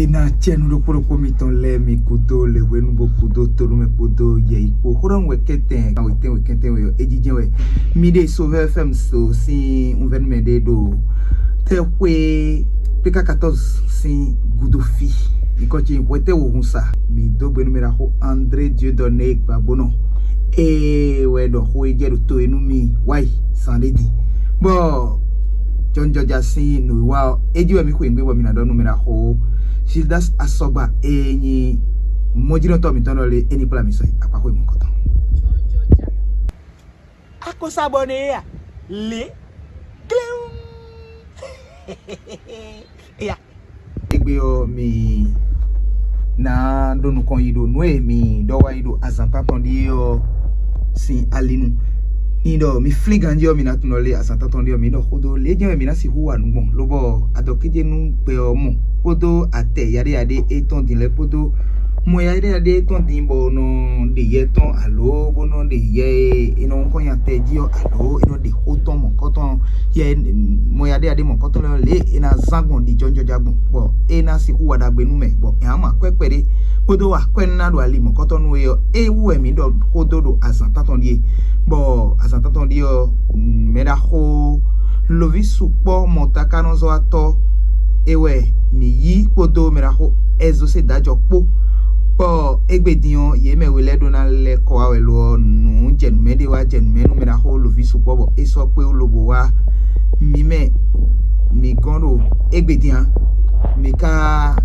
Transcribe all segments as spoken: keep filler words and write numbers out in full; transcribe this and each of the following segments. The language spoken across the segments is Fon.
Ena cɛnu ɖokpó ɖokpó mitɔn lɛ́ɛ mi kudo le hwenu bo kudo tonúmɛ kpódó yɛyi kpó. Xóɖɔnu wɛ kɛntɛn kan wětɛn wě kɛntɛn wě ɔ́, é jijɛ wɛ. Mi ɖe Sauveur F M so sín unvɛnumɛ ɖé ɖo tɛxwé P K quatorze sín gudo fí. Nyikɔ ce nyí hwɛtɛ́ wohun sa. Mi dó gbe nú mɛ ɖaxó André Dieudonné Gbagbonɔ. Ee wɛ ɖɔ xó e jɛ ɖo to e nú mi wá yi zan ɖé din. Bɔ jɔnjɔja sín nǔwiwa ɔ́, é jí wɛ mǐ xweyǐgbe bɔ mǐ ná ɖɔ nú mɛ ɖaxó Gildas Asɔgba e nyí mɔjínɔtɔ́ mǐtɔn ɖɔ lé é ní kplá mǐ sɔ́ yi akpáxwé mɔ̌kɔtɔn. Akɔsa bɔ nɛ ya lě gléwún. Ya. Égbé ɔ́, mi ná ɖó nukɔn yi ɖo nǔ e mi ɖɔ wá yi ɖo azǎn tántɔn ɖíe ɔ́ sín ali nu. Ní ɖɔ mi flín ganjí ɔ́, mi ná tunɔ lé azǎn tántɔn ɖíe ɔ́, mi ɖɔ xó dó lě jɛ́n wɛ mi ná sixú wa nǔ gbɔn, lobɔ adɔkéjénú gbɛ ɔ́ mɔ kpódó atɛ yaɖéyaɖé étɔn din lɛ́ɛ kpódó mɔ yaɖéyaɖé étɔn din bɔ nɔ ɖe yɛ tɔn alo bó nɔ ɖe yɛ e è nɔ xɔ nya tɛ jí ɔ́ alo è nɔ ɖe xó tɔn mɔ̌kɔtɔn yɛ mɔ yaɖéyaɖé mɔ̌kɔtɔn lɛ́ɛ lě e è nǎ zán gbɔn ɖi jɔnjɔja gbɔn, bɔ é ná sixú wa ɖagbe nú mɛ, bɔ è nǎ mɔ akwɛ́ kpɛɖé kpódó akwɛ́ nínadó ali mɔ̌kɔtɔn nú é ɔ́, é wú wɛ mǐ ɖɔ xó dó ɖo azǎn tántɔn ɖíe, bɔ azǎn tántɔn ɖíe ɔ́, mɛɖaxó Loví sukpɔ́ mɔtakanɔzɔ́watɔ́ é wɛ mǐ yí kpódó mɛɖaxó Ɛzosé Dajɔ kpó. Bɔ égbé din ɔ́, yě mɛ we lɛ́ɛ ɖó ná lɛ́ kɔ wá wɛ lo ɔ́, nǔ jɛ nǔ mɛ ɖé wá jɛ nǔ mɛ nú mɛɖaxó Loví sukpɔ́ bɔ é sɔ́ kpé lobo wá mǐ mɛ mǐ gɔ́n ɖo égbé din ǎ. Mǐ ka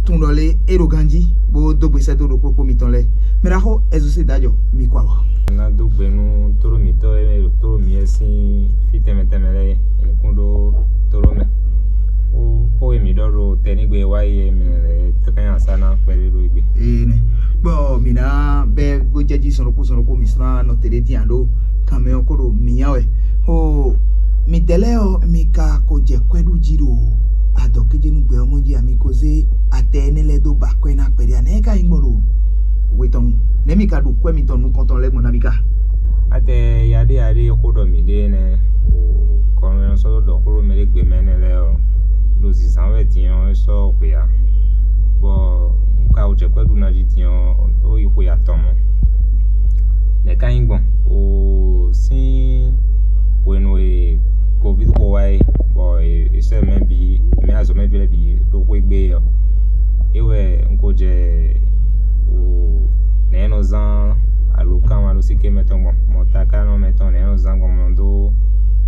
tunwun ɖɔ lé é ɖo ganjí bó dó gbe sɛ́ dó ɖokpókpó mitɔn lɛ́ɛ. Mɛɖaxó Ɛzosé Dajɔ, mi kɔ awɔ. Ná dó gbe nú tóɖó mǐtɔn e ɖo tóɖó mǐ wɛ sín fí tɛnmɛ tɛnmɛ lɛ́ɛ, è nǐ kún ɖó tóɖó mɛ. Xó xó e mǐ ɖɔ ɖo tɛnígbe e wá yi e mǐ lɛ́ tɛ́ asá ná kpɛɖé ɖó égbé. Ee nɛ. Bɔ mǐ ná bɛ́ bó jɛ jí sɔn ɖokpó sɔn ɖokpó mǐ sɔ́ ná nɔ te ɖé dín ǎ ɖó kanmɛ ɔ́ kó ɖo mǐ nya wɛ. Xo midɛɛ lɛ́ɛ ɔ́, mi ka ko jɛ kwɛ́ ɖu jí ɖo adɔkéjénúgbɛ ɔ́ mɔ jí, ami ko zé atɛ énɛ́ lɛ́ɛ dó ba kwɛ́ ná kpɛɖé ǎ. Nɛ̌ é ka nyí gbɔn ɖo hwe tɔn nu? Nɛ̌ mi ka ɖu kwɛ́ mitɔn nukɔntɔn lɛ́ɛ gbɔn nabí ka? Atɛ yaɖé yaɖé xó ɖɔ mǐ ɖe énɛ́, kɔnu e nɔ sɔ́ dó ɖɔ xó ɖo mɛ ɖé gbe mɛ énɛ́ lɛ́ɛ ɔ́, ɖo zǐnzán wɛ din ɔ́, é sɔ́ xwe ǎ. Bɔ un ka wǒ jɛ kwɛ́ ɖu ná jí din ɔ́, ó yi xwe atɔn mɔ̌. Nɛ̌ ka nyí gbɔn? O sín hwenu e covid xo wá é, bɔ è sɔ́ mɛ bǐ, mɛ azɔ̌ mɛ bǐ lɛ́ɛ bǐ ɖó xwé gbé ɔ́, é wɛ un ko jɛ o nɛ̌ nɔ zán alǒkan alo síké mɛtɔn gbɔn, mɔtakanɔ mɛtɔn nɛ̌ nɔ zán gbɔn mɔ dó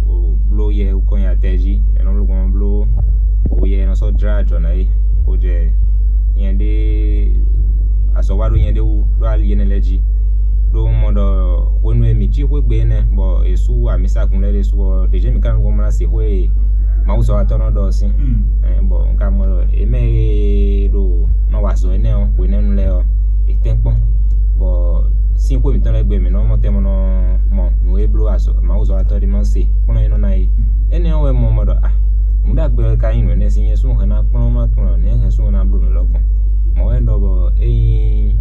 o bló yɛ kɔn nyi atɛ jí, nɛ̌ nɔ bló gbɔn bló o yɛ nɔ sɔ́ jlá ajɔ̌ ná é, ko jɛ nyɛ ɖé azɔ̌ wa ɖó nyɛ ɖé wú ɖó ali énɛ́ lɛ́ɛ jí. Ɖó un mɔ ɖɔ hwenu e mǐ cí xwé gbe énɛ́ bɔ è sú amǐsagun lɛ́ɛ ɖésú ɔ́, ɖězé mǐ ka nɔ gbɔn mɔ ná se xó e mawuzɔ́watɔ́ nɔ ɖɔ ɔ́ sín. Bɔ un ka mɔ ɖɔ è mɛ e ɖo nɔ wa azɔ̌ énɛ́ ɔ́ hwenɛ́nu lɛ́ɛ ɔ́, è tɛ́nkpɔ́n, bɔ sín xwé mǐtɔn lɛ́ɛ gbe mǐ nɔ mɔ tɛn mɔ nɔ mɔ nǔ e bló azɔ̌ mawuzɔ́watɔ́ ɖé nɔ se kplɔ́n é nɔ ná é. Énɛ́ ɔ́ wɛ mɔ mɔ ɖɔ a nǔ ɖagbe wɛ ka nyí nǔ énɛ́ sín nyɛ sú hɛn ná kplɔ́n má tunwun nɛ̌ hɛn sú ná bló nǔ lɔ gbɔn. Mɔ̌ wɛ un ɖɔ bɔ é nyí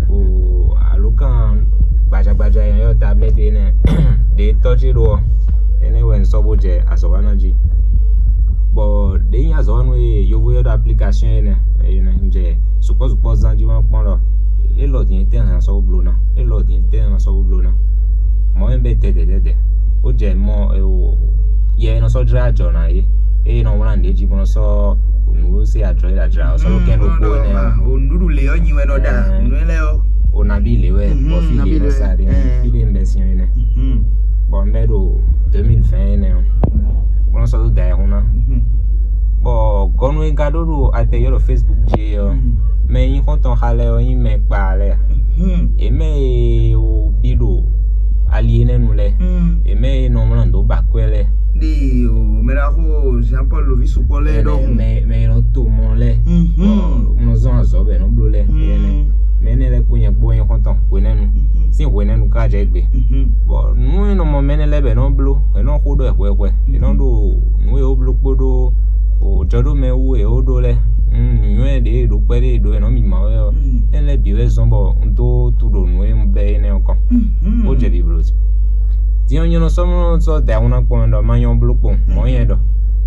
o alǒkan gbajagbaja e nyɔ́ tablɛ́t énɛ́ ɖě tɔ́ ce ɖó ɔ́, énɛ́ wɛ un sɔ́ bó jɛ azɔ̌wanú jí. Bɔ ɖě nyí azɔ̌wanú e yovo ylɔ́ ɖɔ aplikasyon énɛ́, énɛ́ un jɛ sukpɔ́ sukpɔ́ zán jí wá kpɔ́n ɖɔ é lɔ din tɛ́ hɛn sɔ́ bó bló ná, é lɔ din tɛ́ hɛn sɔ́ bó bló ná. Mɔ̌ wɛ un bɛ́ dɛ̌dɛ̌dɛ̌dɛ̌, bó jɛ mɔ yɛ e nɔ sɔ́ jlá ajɔ̌ ná é, ée nɔ wlán nǔɖé jí bó nɔ sɔ́ nǔ se ajɔ̌ e ɖo ajlǎ ɔ́ sɔ́ ɖó kɛ́n ɖokpó énɛ́ ɔ́. O nǔɖuɖu lě ɔ́ nyi wɛ nɔ ɖa nǔ lɛ́ɛ ɔ́. O nabí lě wɛ bɔ fí lě nɔ sa ɖe fí ɖé un bɛ sin ɔ́ énɛ́. Bɔ un bɛ ɖo deux mille vingt énɛ́ ɔ́, bó nɔ sɔ́ dó da ayihún ná. Bɔ gɔnu e ka ɖó ɖo atɛ ylɔ́ ɖo Facebook jí é ɔ́, mɛ e nyí xɔ́ntɔn xa lɛ́ɛ ɔ́ nyí mɛ kpaa lɛ́ɛ a? È mɛ e wo bí ɖo ali énɛ́ nu lɛ́ɛ, è mɛ e nɔ wlán dó ba kwɛ́ lɛ́ɛ. Ɖi o mɛ ɖaxó Jean Paul Lovi sukpɔ́ lɛ́ɛ ɖɔhun. Mɛ mɛ e nɔ to mɔ lɛ́ɛ, bɔ nɔ zɔn azɔ̌ bɔ è nɔ bló lɛ́ɛ. Mɛ énɛ́ lɛ́ɛ kpó nyɛ kpó nyɛ xɔ́ntɔn hwenɛ́nu sín hwenɛ́nu ká jɛ gbe. Bɔ nǔ e nɔ mɔ mɛ énɛ́ lɛ́ɛ bɔ è nɔ bló, è nɔ xó ɖɔ hwɛhwɛ, è nɔ ɖo nǔ e wó bló kpódó jɔɖómɛ wú e wó ɖó lɛ́ɛ. Nǔnywɛ́ ɖě e ɖo kpɛɖé e ɖo è nɔ mimɔ wɛ ɔ́, énɛ́ lɛ́ɛ bǐ wɛ zɔ́n bɔ un dó tu ɖo nǔ e un bɛ́ énɛ́ ɔ́ kɔn, bó jɛ bibló jí. Din ɔ́, nyɛ nɔ sɔ́ nɔ sɔ́ da ayihún ná kpɔ́n mɛ ɖɔ má nyɔ́ bló kpowun, mɔ̌ nyɛ ɖɔ.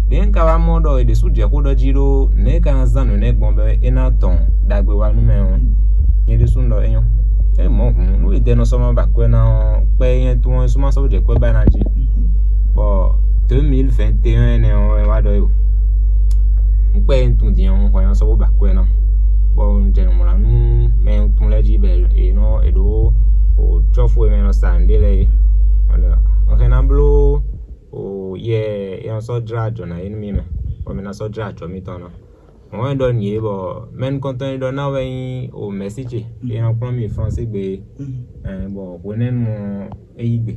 Ɖě un ka wá mɔ ɖɔ è ɖě sú jɛ xó ɖɔ jí ɖó nɛ̌ è ka ná zán nǔ énɛ́ gbɔn bɔ é ná dɔn ɖagbe wá nú mɛ ɔ́, nyɛ ɖésú un ɖɔ é nyɔ́. É mɔ̌ hǔn, nú è dɛ nɔ sɔ́ nɔ ba akwɛ́ ná ɔ́, kpɛ́ nyɛ tún ɔ́, é sú má sɔ́ bó jɛ kpɛ́ ba ná jí. Bɔ deux mille vingt et un énɛ́ ɔ́ wɛ wá ɖɔ é o. Un kpɛ́ e un tunwun din ɔ́, un hɔn nya sɔ́ bó ba akwɛ́ ná. Bɔ un jɛ nǔ wlán nú mɛ e un tunwun lɛ́ɛ jí bɔ è nɔ è ɖǒ cɔ́fu e mɛ è nɔ sa nǔɖé lɛ́ɛ é. Un hɛn ná bló yɛ è nɔ sɔ́ jlá ajɔ̌ ná é nú mì mɛ, bɔ mi ná sɔ́ jlá ajɔ̌ mitɔn ná. Mɔ̌ wɛ un ɖɔ nǔ é bɔ mɛ nukɔntɔn e ɖɔ ná wɛ nyí o mɛ̌si ce e nɔ kplɔ́n mì Flɔ́sígbe é, bɔ hwenɛ́nu ɔ́ é yí gbe.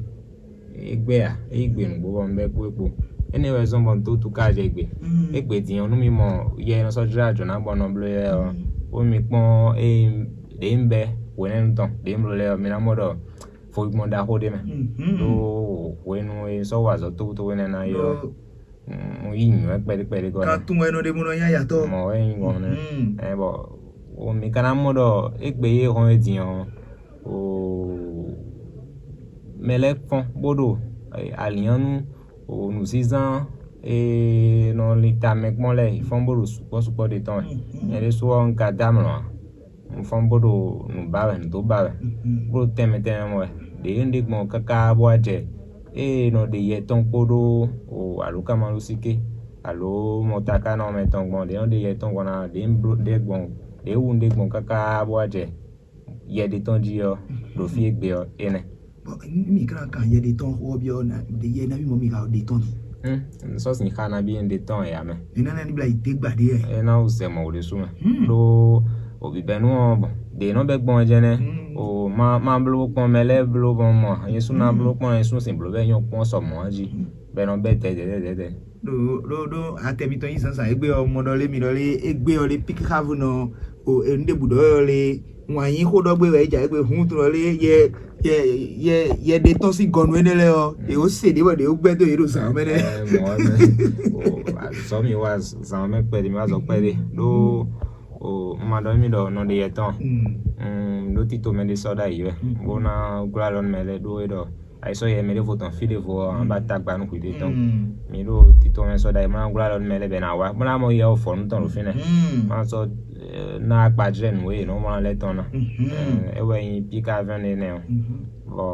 É gbɛ́ ǎ, é yí gbe nǔgbó bɔ un bɛ́ kpó é kpo. Énɛ́ wɛ zɔ́n bɔ un dó túkájɛ gbe. É gbe din ɔ́, nú mi mɔ yɛ e nɔ sɔ́ jlá ajɔ̌ ná bɔ un nɔ bló yɛ ɔ́, bó mi kpɔ́n ée ɖě un bɛ́ hwenɛ́nu tɔn ɖě un bló lɛ́ɛ ɔ́, mi ná mɔ ɖɔ fo gbɔn ɖaxó ɖé mɛ. Ɖó hwenu e un sɔ́ wa azɔ̌ toxótoxó énɛ́ ná é ɔ́, un yí nǔnywɛ́ kpɛɖé kpɛɖé gɔ́ ná. Kan tunwun wɛ nɔ ɖe bó nɔ nyí ayatɔ́. Mɔ̌ wɛ nyí gbɔn nɛ́. Ɛ bɔ mi ka ná mɔ ɖɔ égbé e hɔn é din ɔ́, mɛ lɛ́ɛ kpɔ́n bó ɖo alyǎnnú nǔzínzán e nɔ lin tamɛ kpɔ́n lɛ́ɛ yi fɔ́n bó ɖo sukpɔ́ sukpɔ́ ɖe tɔn wɛ. Nyɛ ɖésú ɔ́, un ka dó amlɔ ǎ. Un fɔ́n bó ɖo nǔ ba wɛ, nǔ dó ba wɛ, bó ɖo tɛnmɛ tɛnmɛ mɔ wɛ. Ɖě un ɖe gbɔn káká bó wá jɛ ée nɔ ɖe yɛ tɔn kpódó alǒkanmaɖósíké alo mɔtaká nɔ mɛ tɔn gbɔn, ɖě nɔ ɖe yɛ tɔn gbɔn ná, ɖě un bló ɖe gbɔn, ɖě wú un ɖe gbɔn káká bó wá jɛ yɛ ɖé tɔn jí ɔ́, ɖo fí e gbe ɔ́, énɛ́. Bɔ mi ka kan yɛ ɖé tɔn xó ɔ́ byɔ́ ɖe yɛ nabí mɔ mi ka ɖe tɔn di? Un sɔ́ sin xá nabí un ɖe tɔn ɛ ǎ mɛ. Nɛ́ ná ní bla yi dé gbadé ɛ. É ná wú zɛ mɔ̌ ɖésú mɛ. Ɖó òbíbɛ́nú ɔ́ bɔn ɖě nɔ bɛ́ gbɔn jɛnɛ. O ma ma bló kpɔn mɛ lɛ́ɛ bló bɔn mɔ yɛsú ná bló kpɔn yɛsú sin bló bɛ́ nyɔ kpɔn sɔ mɔ̌ jí bɛ́ nɔ bɛ́ dɛdɛdɛdɛ. Ɖo ɖo ɖo atɛ mitɔn nyi zǎnzǎn égbé ɔ́, mɔ ɖɔ lé mi ɖɔ lé égbé ɔ́ lé píkíxávú nɔ o enu ɖěbǔ ɖɔ ɔ́ lé wǎn yí xó ɖɔ gbé wɛ é jà égbé hun tunɔ lé yɛ yɛ yɛ yɛ ɖe tɔn sín gɔnu énɛ́ lɛ́ɛ ɔ́, è wǒ se ɖě bɔ ɖě wó gbɛ́ dó yě ɖo zǎn ɔ́ mɛ nɛ́. Zɔ́ mi wá zǎn ɔ́ mɛ kpɛɖé, mi wá zɔ kpɛɖé ɖó o un ma ɖɔ émí ɖɔ nɔ ɖe yɛ tɔn ɖó tito mɛ ɖé sɔ́ ɖ'ayǐ wɛ bó ná glɔ́ alɔ nú mɛ lɛ́ɛ ɖó é ɖɔ ayisɔ yɛ mɛ ɖěvo tɔn fí ɖěvo ɔ́, an ba tagba nú hwǐ ɖé tɔn. Mi ɖo tito mɛ sɔ́ ɖ'ayǐ bó ná glɔ́ alɔ nú mɛ lɛ́ɛ bɔ è nǎ wá bó ná mɔ yɛ ɔ́ vɔ̌ nú tɔn ɖo fínɛ́. Má sɔ́ ná akpa jlɛ́ nǔ e nɔ mlɔ́ lɛ́ɛ tɔn ná. É wɛ nyí píká vɛ́n énɛ́ ɔ́. Bɔ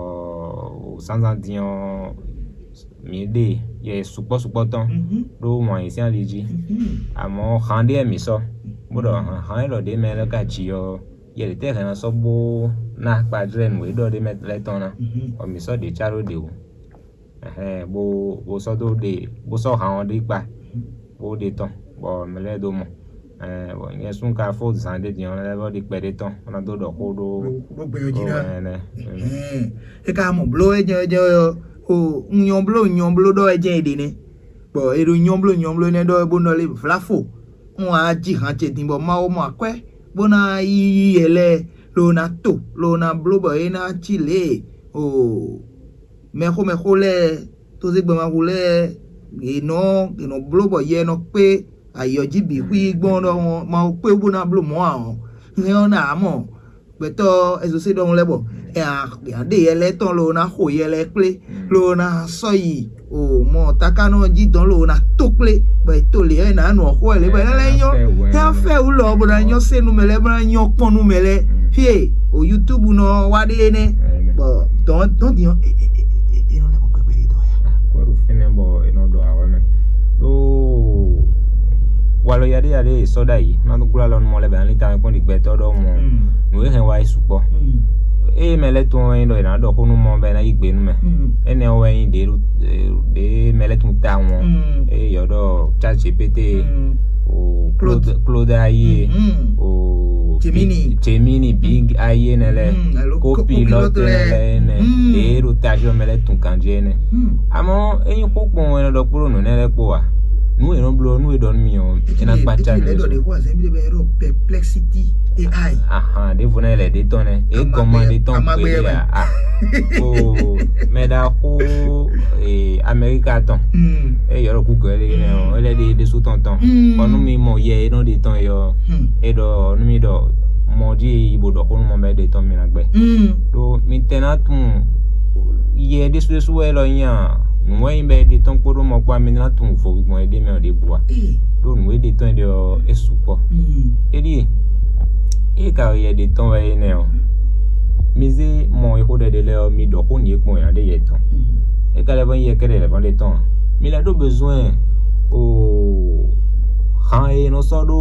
zǎnzǎn din ɔ́, mǐ ɖe yɛ sukpɔ́ sukpɔ́ tɔn ɖó wǎn yě sín ali jí. Amɔ̌ han ɖé wɛ mǐ sɔ́, bó ɖɔ han élɔ́ ɖě mɛ lɛ́ɛ ka ji ɔ́, yɛ ɖě tɛ́ hɛn ná sɔ́ bó ná akpa jlɛ́ nǔ e ɖɔ ɖ'é mɛ lɛ́ɛ tɔn ná, bɔ mǐ sɔ́ ɖě cá ɖó ɖě wú. Bó bó sɔ́ dó ɖe bó sɔ́ han ɔ́ ɖe kpa bó ɖe tɔn, bɔ mɛ lɛ́ɛ dó mɔ. Bɔ nyɛ sún ka fó zǎn ɖé din ɔ́, lɛ́ vɔ́ ɖi kpɛɖé tɔn, bó ná dó ɖɔ xó ɖó Ɖó gbɛ ɔ́ jí ná. Ɛnɛ. É ka mɔ bló wɛ jɛ́n wɛ jɛ́n wɛ ɔ́, o un nyɔ bló un nyɔ bló ɖɔ wɛ jɛ́n è ɖe nɛ́. Bɔ è ɖo nyɔ bló nyɔ bló énɛ́ ɖɔ wɛ bó nɔ lé vláfo. Un wá jí han ce din bɔ Mawu mɔ akwɛ́ bó ná yí yɛ lɛ́ɛ, ló ná to, ló ná bló bɔ é ná cí lě e o mɛxó mɛxó lɛ́ɛ, tózégbɛmahu lɛ́ɛ, è nɔ è nɔ bló bɔ yɛ nɔ kpé ayǐ ɔ́ jí bǐ xwí gbɔn ɖɔhun ɔ́, Mawu kpé bó ná bló mɔ̌ ǎ ɔ́, hɛn ɔ́ ná mɔ gbɛtɔ́ ɛzosé ɖɔhun lɛ́ɛ bɔ è nǎ ɖe yɛ lɛ́ɛ tɔn ló ná xo yɛ lɛ́ɛ kplé ló ná sɔ́ yi o mɔ takanɔ jí dɔn ló ná tó kplé bɔ è to lě ɔ́ è nǎ nu ɔ́ xó wɛ lě bɔ é ná lɛ́ nyɔ́ é ná fɛ wú lɔ bó ná nyɔ́ sé nú mɛ lɛ́ɛ bó ná nyɔ́ kpɔ́n nú mɛ lɛ́ɛ fí e o YouTube nɔ wá ɖe énɛ́ bɔ dɔn dɔn din ɔ́ é nɔ lɛ́ mɔ kpɛkpɛ ɖé dɔn ya. Kɔ́ ɖo fínɛ́ bɔ è nɔ ɖɔ awɛ mɛ ɖó walɔ yaɖéyaɖé e sɔ́ ɖ'ayǐ ná dó glɔ́ alɔ nú mɔ lɛ́ɛ bɔ é ná lí ta mɛ kpɔ́n ɖi gbɛtɔ́ ɖɔhun ɔ́, nǔ e hɛn wá yi sukpɔ́. Ée mɛ lɛ́ɛ tunwun wɛ nyí ɖɔ è nǎ ɖɔ xó nú mɔ bɔ é ná yí gbe nú mɛ. Énɛ́ ɔ́ wɛ nyí ɖě ɖo ɖě mɛ lɛ́ɛ tunwun tawun ɔ́, ée yɔ ɖɔ ChatGPT, o Claude Claude Ayé, o Gemini. Gemini Bing Ayé nɛ lɛ́ɛ, Copilot nɛ lɛ́ɛ nɛ, ɖě ɖo tají ɔ́ mɛ lɛ́ɛ tun ganjí énɛ́. Amɔ̌ é nyí xó kpɔn wɛ è nɔ ɖɔ kpódó nǔ énɛ́ lɛ́ɛ kpó ǎ. Nǔ e è nɔ bló ɔ́, nú è ɖɔ nú mi ɔ́, é ná kpácá mi ɖésú. Ɖo azɛn mi ɖe bɛ ɖɔ perplexity A I. Ahan, ɖěvo nɛ lɛ ɖě tɔn nɛ. É gɔn ma ɖě tɔn gbé ɖé ǎ. O mɛ ɖaxó Amɛríka tɔn. É yɔ ɖo Google ɖé nɛ ɔ́, é lɛ ɖe ɖésú tɔn tɔn. Bɔ nú mi mɔ yɛ e nɔ ɖe tɔn yɔ, é ɖɔ nú mi ɖɔ mɔ jí yi bo ɖɔ xó nú mɔ bɛ ɖe tɔn mi ná gbɛ. Ɖo mi tɛ ná tunwun yɛ ɖésú ɖésú wɛ lɔ nyí a? Nǔ wɛ nyí bɔ è ɖe tɔ́n kpódó mɔkpɔ́ ɔ́, mi ná tunwun vo gbɔn éɖée mɛ ɔ́ ɖěbǔ ǎ. Ɖó nǔ e ɖe tɔ́n éɖée ɔ́, é sukpɔ́. É ɖíe, ée ka wɛ yɛ ɖe tɔ́n wɛ é nɛ́ ɔ́, mi zé mɔ e xó ɖɛ ɖe lɛ́ɛ ɔ́, mi ɖɔ xó nǔ e kpɔn è nǎ ɖe yɛ tɔn. É ka lɛ́ vɔ́ nyí yɛ kɛ́ɖɛ́ lɛ̌ vɔ́ ɖe tɔ́n ǎ. Mi lɛ́ ɖó bezwɛ́n o han e è nɔ sɔ́ ɖó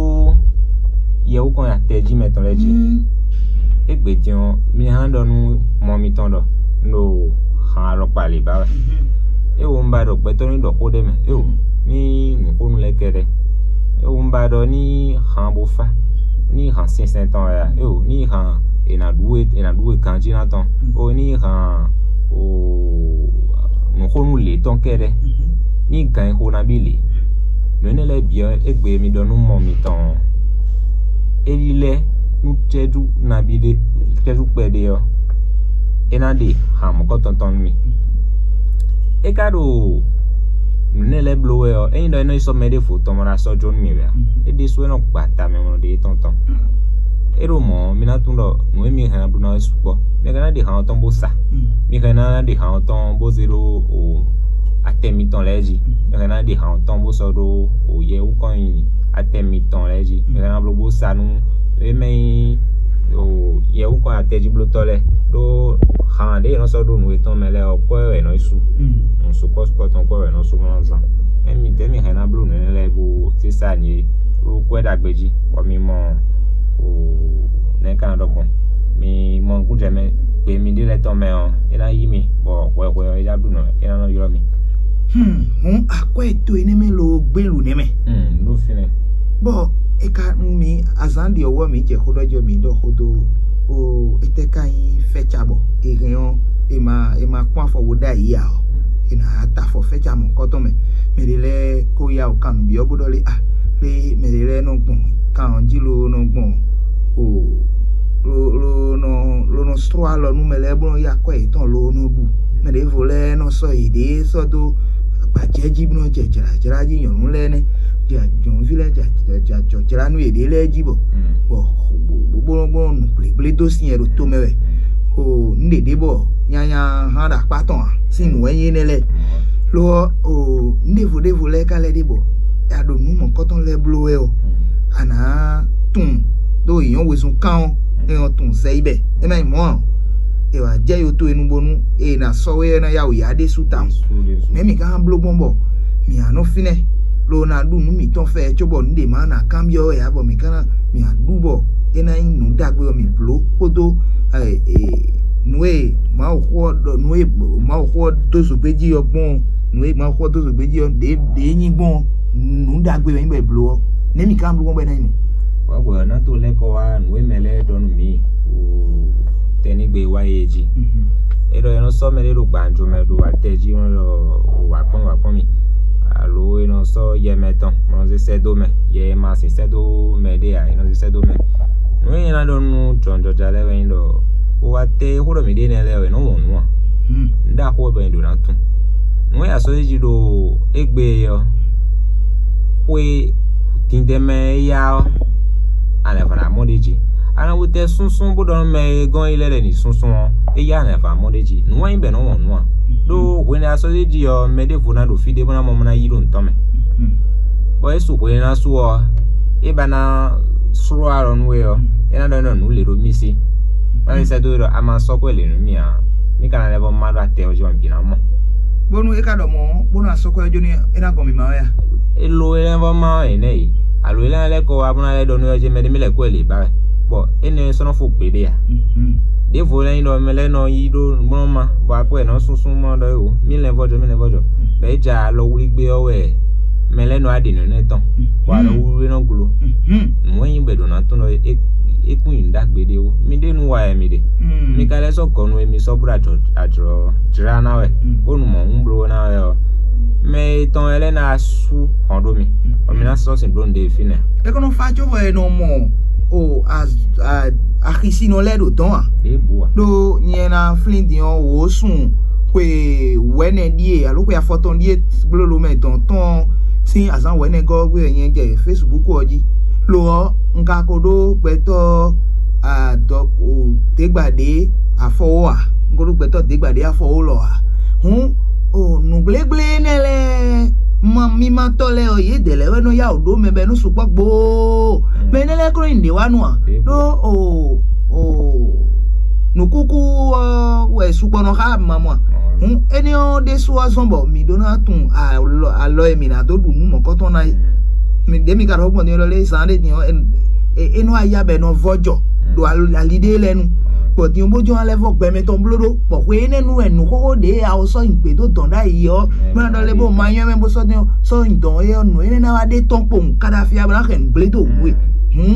yɛwúkɔn atɛjí mɛtɔn lɛ́ɛ jí. Égbé din ɔ́, mi hán ɖɔ nú mɔ mitɔn ɖɔ un ɖo han alɔkpa lě ba wɛ. É wo un ba ɖɔ gbɛtɔ́ ní ɖɔ xó ɖé mɛ, é wo ní nǔxónú lɛ́ɛ kɛ́ɖɛ́. É wo un ba ɖɔ ní han bo fá, ní han sinsɛn tɔn wɛ a, é wo ní han è nǎ ɖú we è nǎ ɖú we ganjí ná tɔn, é wo ní han o nǔxónú lě tɔn kɛ́ɖɛ́, ní gan e xo ná bí lě. Nǔ énɛ́ lɛ́ɛ bǐ ɔ́, égbé mi ɖɔ nú mɔ mitɔn ɔ́, é lílɛ́ nú cɛ́jú nabí ɖé, cɛ́jú kpɛɖé ɔ́, é ná ɖe han mɔ̌kɔtɔn tɔn nú mi. É ka ɖo nǔ énɛ́ lɛ́ɛ bló wɛ ɔ́, ényí ɖɔ é nɔ yi sɔ́ mɛ ɖěvo tɔn bɔ ná sɔ́ jó nú mi wɛ ǎ, é ɖésú é nɔ gba ta mɛ mɔ ɖě tɔn tɔn. É ɖo mɔ̌ ɔ́, mi ná tunwun ɖɔ nǔ e mi hɛn ná bló ná wɛ sukpɔ́. Mi hɛn ná ɖe han ɔ́ tɔn bó sa. Mi hɛn ná ɖe han ɔ́ tɔn bó zé ɖó o atɛ mitɔn lɛ́ɛ jí. Mi hɛn ná ɖe han ɔ́ tɔn bó sɔ́ ɖó o yɛwúkɔn nyi atɛ mitɔn lɛ́ɛ jí. Mi hɛn ná bló bó sa nú é mɛ nyí o yɛwúkɔn atɛjíblótɔ́ lɛ́ɛ. Ɖó han ɖě è nɔ sɔ́ ɖó nǔ yětɔn mɛ lɛ́ɛ ɔ́, kwɛ́ wɛ è nɔ yi su. Nǔ sukpɔ́ sukpɔ́ tɔn kwɛ́ wɛ è nɔ sú bó nɔ zán. Ényí mi dɛ̌ mi hɛn ná bló nǔ énɛ́ lɛ́ɛ bó zé sa nyě ɖó kwɛ́ ɖagbe jí, bɔ mi mɔ o nɛ̌ ka ná ɖɔ gbɔn? Mi mɔ nukúnjɛ mɛ gbe miɖée lɛ́ɛ tɔn mɛ ɔ́, é ná yí mi, bɔ hwɛhwɛ ɔ́, é ná ɖu nɔ, é ná nɔ ylɔ́ mi. Hmm, hǔn akwɛ́ e to énɛ́ mɛ loo gbé lǔ nɛ́ mɛ. Hmm, ɖo fínɛ́. Bɔ é ka nú mi azǎn ɖi ɔwɔ mi jɛ xó ɖɔ jɔ mi ɖɔ xó dó o, étɛ́ ka nyí fɛ́ ca bɔ è hɛn ɔ́, è ma è ma kpɔ́n afɔ wo ɖ'ayǐ ǎ ɔ́, è nǎ ta afɔ fɛ́ ca mɔ̌kɔtɔn mɛ. Mɛ ɖé lɛ́ɛ ko yá wǔ kan nǔ byɔ́ bó ɖɔ lé a lé mɛ ɖé lɛ́ɛ nɔ gbɔn kan ɔ́ jí loo nɔ gbɔn o lo lo nɔ lo nɔ slɔ́ alɔ nú mɛ lɛ́ɛ bó nɔ yí akwɛ́ yětɔn lo nɔ ɖu. Mɛ ɖěvo lɛ́ɛ nɔ sɔ́ yěɖée sɔ́ dó agbǎjɛ jí bó nɔ jɛ jlǎjlá jí, nyɔ̌nu lɛ́ɛ nɛ́, jɛ nyɔ̌nuví lɛ́ɛ jɛ jɛ ajɔ̌jlá nú yěɖée lɛ́ɛ jí bɔ bɔ bó bó nɔ gbɔn nǔgblégblédósin wɛ ɖo tomɛ wɛ. O nǔɖéɖé bɔ nyanya hán ɖo akpá tɔn ǎ sín nǔ wɛ nyí énɛ́ lɛ́ɛ. Lo ɔ́, o nǔɖévo ɖévo lɛ́ɛ ka lɛ́ ɖe bɔ a ɖo nǔ mɔ̌kɔtɔn lɛ́ɛ bló wɛ ɔ́, a nǎ tunwun ɖó è nyɔ́ wezun kán ɔ́, é nyɔ́ tunwun zɛ yi bɛ é má nyí mɔ̌ ǎ. È wǎ jɛ yo towe nu bónú è nǎ sɔ́ we ɔ́ ná yá wǔ yá ɖésú tawun. Mɛ̌ mǐ ka hán bló gbɔn bɔ mǐ á nɔ fínɛ́, lo ná ɖu nǔ mǐtɔn fɛ cóbɔ nǔɖé ma ná kanbyɔ́ wɛ ǎ, bɔ mǐ ka ná mǐ á ɖu bɔ é ná nyí nǔ ɖagbe ɔ́ mǐ bló kpódó nǔ e Mawuxó ɔ́ ɖɔ nǔ e Mawuxó ɔ́ dó zǒgbé jí ɔ́ gbɔn, nǔ e Mawuxó ɔ́ dó zǒgbé jí ɔ́ ɖě ɖě nyí gbɔn nǔ ɖagbe wɛ nyí bɔ è bló ɔ́, nɛ̌ mǐ ka bló gbɔn bɔ é ná nyí nǔ? Wǎ gbɔ̌ ɔ́ ná to lɛ́ kɔ wá nǔ e mɛ lɛ́ɛ ɖɔ nú mǐ tɛnígbe wá yé jí. É ɖɔ è nɔ sɔ́ mɛɖé ɖo gbǎnjo mɛ ɖo atɛ jí, nɔ ɖɔ wǎ kpɔ́n mì, wǎ kpɔ́n mì, alo è nɔ sɔ́ yɛ mɛ tɔn, bɔ nɔ zé sɛ́ dó mɛ, yɛ e ma sixú sɛ́ dó mɛ ɖé ǎ, è nɔ zé sɛ́ dó mɛ. Nǔ e nyɛ ná ɖɔ nú jɔwunjɔja lɛ́ɛ wɛ nyí ɖɔ, xo atɛ e xó ɖɔ mǐ ɖe nɛ́ lɛ́ɛ wɛ, è nɔ wɔn nǔ ǎ. Nǔ ɖaxó wɛ bɔ è ɖǒ ná tunwun. Nǔ e a sɔ́ yi jí ɖo égbé ɔ́, xwe dindɛn mɛ e yá ɔ́, a nǎ vǎ ná mɔ ɖ'é jí. A nɔ wu tɛ súnsún bó ɖɔ nú mɛ e gɔ́n yi lɛ́ɛ ɖɔ è nǐ súnsún ɔ́, éyɛ́ a nǎ vǎ mɔ ɖ'é jí. Nǔ wɛ nyí bɔ è nɔ wɔn nǔ ǎ. Ɖó hwenu e a sɔ́ ɖ'é jí ɔ́, mɛ ɖěvo ná ɖo fí ɖé bó ná mɔ bó ná yí ɖo nǔ tɔn mɛ. Bɔ é su hwenu e ná su ɔ́, é ba ná slɔ́ alɔ nú we ɔ́, é ná ɖɔ nú nǔ lě ɖo mì sí. Má mi sɛ́ dó we ɖɔ a ma sɔ́ xwé lě nú mì ǎ. Mì ka ná lɛ́ vɔ́ má ɖó atɛ ɔ́ jí bɔ mǐ bǐ ná mɔ. Bónú é ka ɖɔ mɔ̌, bónú asɔ́kɔ́ ɔ́ jó nú é ná gɔn mǐ ma wɛ a? Elo é lɛ́ vɔ́ má ɔ́, è nɛ́ yi. Alo é lɛ́ lɛ́ kɔ wá bó ná lɛ́ ɖɔ nú ɛ jí mɛ ɖé mì lɛ̌ kú wɛ lě ba wɛ. Bɔ énɛ́ ɔ́ sɔ́ nɔ fó gbeɖé ǎ. Ɖěvo lɛ́ nyí ɖɔ mɛ lɛ́ɛ nɔ yí ɖó nǔgbɔ́nɔ́ má, bɔ akwɛ́ nɔ súnsún mɔ ɖɔ é o, mì lɛ́ vɔ́jɔ, mì lɛ́ vɔ́jɔ. Bɔ é ja alɔ wlí gbé ɔ́ wɛ mɛ lɛ́ɛ nɔ wá ɖe nǔ énɛ́ tɔn, bɔ alɔ wlí nɔ glo. Nǔ e nyí bɔ è ɖǒ ná tunwun ɖɔ é kún nyi nǔ ɖagbe ɖé ó. Mi ɖe nú wa wɛ mi ɖe. Mi ka lɛ́ sɔ́ gɔnu e mi sɔ́ bló ajlɔ̌ jlá ná wɛ, bónú mɔ̌ hún bló ná wɛ ɔ́, mɛ etɔn wɛ lɛ́ ná sú hɔn ɖó mi, bɔ mi ná sɔ́ sin bló nǔɖé fínɛ́. É kɔn nɔ fa cóbɔ è nɔ mɔ o axi sinɔ lɛ́ɛ ɖo dɔ̌n ǎ. Ɖěbǔ ǎ. Ɖó nyɛ ná flín din ɔ́, wǒ sun xwe wɛ̌nɛ ɖíe alo xwe afɔtɔn ɖíe gblólo mɛ dɔn tɔn sín azǎn wɛ̌nɛgɔ́ ɔ́ gbe wɛ nyɛ jɛ Facebook ɔ́ jí. Lo ɔ́, un ka ko ɖó gbɛtɔ́ adɔ děgba ɖě afɔwó ǎ. Un ko ɖó gbɛtɔ́ děgba ɖě afɔwó lɔ ǎ. Hǔn O nǔgblégblénɛ́ lɛ́ɛ, ma mímátɔ́ lɛ́ɛ ɔ́, yědɛɛ lɛ́ɛ wɛ nɔ yá wǔ ɖó mɛ bɔ é nɔ sukpɔ́ gboo. Mɛ énɛ́ lɛ́ɛ kó nɔ nyi nǔɖé wa nú ǎ. Ɖó o o nǔkúkú ɔ́ wɛ sukpɔ́ nɔ xá mamɔ a. Hǔn énɛ́ ɔ́ ɖésú ɔ́ zɔ́n bɔ mǐ ɖó ná tunwun alɔ alɔ e mǐ ná dó ɖu nú mɔ̌kɔtɔn ná é. Mǐ ɖě mi ka ɖɔ gbɔn din ɔ́ lé zan ɖé din ɔ́, é nɔ wá ya bɔ è nɔ vɔ́ jɔ ɖo ali ɖé lɛ́ɛ nu. Bɔ din ɔ́ bó jɔ́n lɛ́ vɔ́ gbɛmɛ tɔn bló ɖó, bɔ xwe énɛ́ nu wɛ nǔxóxó ɖě a wɔ sɔ́ nyi gbě dó dɔn ɖ'ayǐ ɔ́, bó ná ɖɔ lé bó ma nyɔ́ mɛ bó sɔ́ dɔn sɔ́ nyi dɔn é ɔ́, nǔ énɛ́ ná wá ɖe tɔ́n kpowun káɖafi a bó ná xɛ nǔ gblé dó wǔ é. Hǔn